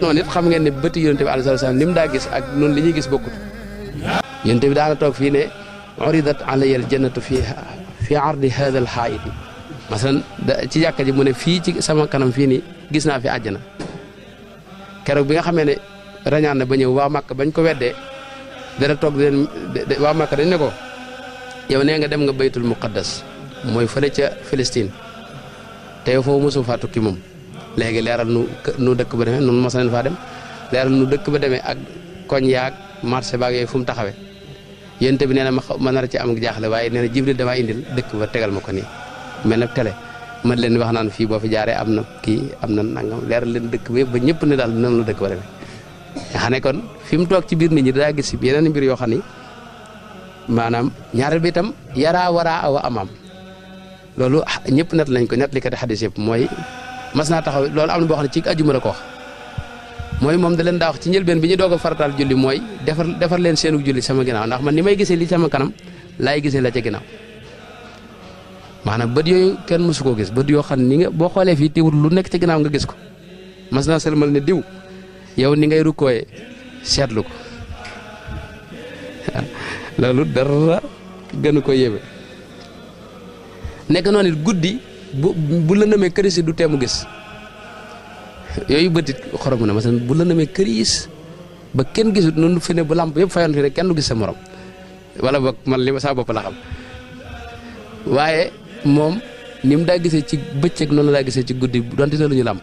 noonu it xam ngeen ne bëti yonent bi alayhi salaam ni mu daa gis ak noonu li ñuy gis bokkut yonent bi daana toog fii ne uridat alayya al jannatu fi ardi hada al haid masalan ci jàkka ji mu ne fii ci sama kanam fii nii gis naa fi àjjana keroog bi nga xamee ne rañaan na ba ñëw waa Màkka bañ ko weddee dara toog leen waa Màkka dañ ne ko yow nee nga dem nga baytul muqaddas mooy fële ca Palestine te yow foofu mosu faa tukki moom léegi leeral nu dëkk ba demee noonu mos nañ faa dem leeral nu dëkk ba demee ak koñ yaag marché baag yooyu fu mu taxawee yéen bi nee na ma nar ci am jaaxle waaye nee na Jibril damaa indil dëkk ba tegal ma ko nii mel na télé man leen wax naan fii boo fi jaaree am na kii am na nangam leeral leen dëkk ba yëpp ba ñëpp ne daal noonu la dëkk ba demee nga xam ne kon fi mu toog ci biir nit ñi daa gis yeneen mbir yoo xam ni maanaam ñaareel bi itam yaraa waraa awa amaam loolu ñëpp net lañ ko net li kat xadis yëpp mooy mas naa taxaw loolu am na boo xam ne ci ajuma la ko wax mooy moom da leen daa wax ci njëlbeen bi ñu doog a farataal julli mooy defar leen seenu julli sama ginnaaw ndax man ni may gisee li sama kanam laay gisee la ca ginnaaw maanaam bët yooyu kenn mësu koo gis bët yoo xam ni nga boo xoolee fii teewul lu nekk ci ginnaaw nga gis ko mas naa sëlmal ne diw yow ni ngay rukkooyee seetlu ko loolu dara gënu ko yéeme nekk noonu it guddi bu la namee këris du teemu gis yooyu bëtit xorom na masalan bu la namee këris ba kenn gisut noonu fi ne bu lamp yëpp fayoon fi ne kenn du gis sa morom wala boog man li ma saa bopp la xam waaye moom ni mu daa gisee ci bëccëg noonu daa gisee ci guddi donte lu ñu làmp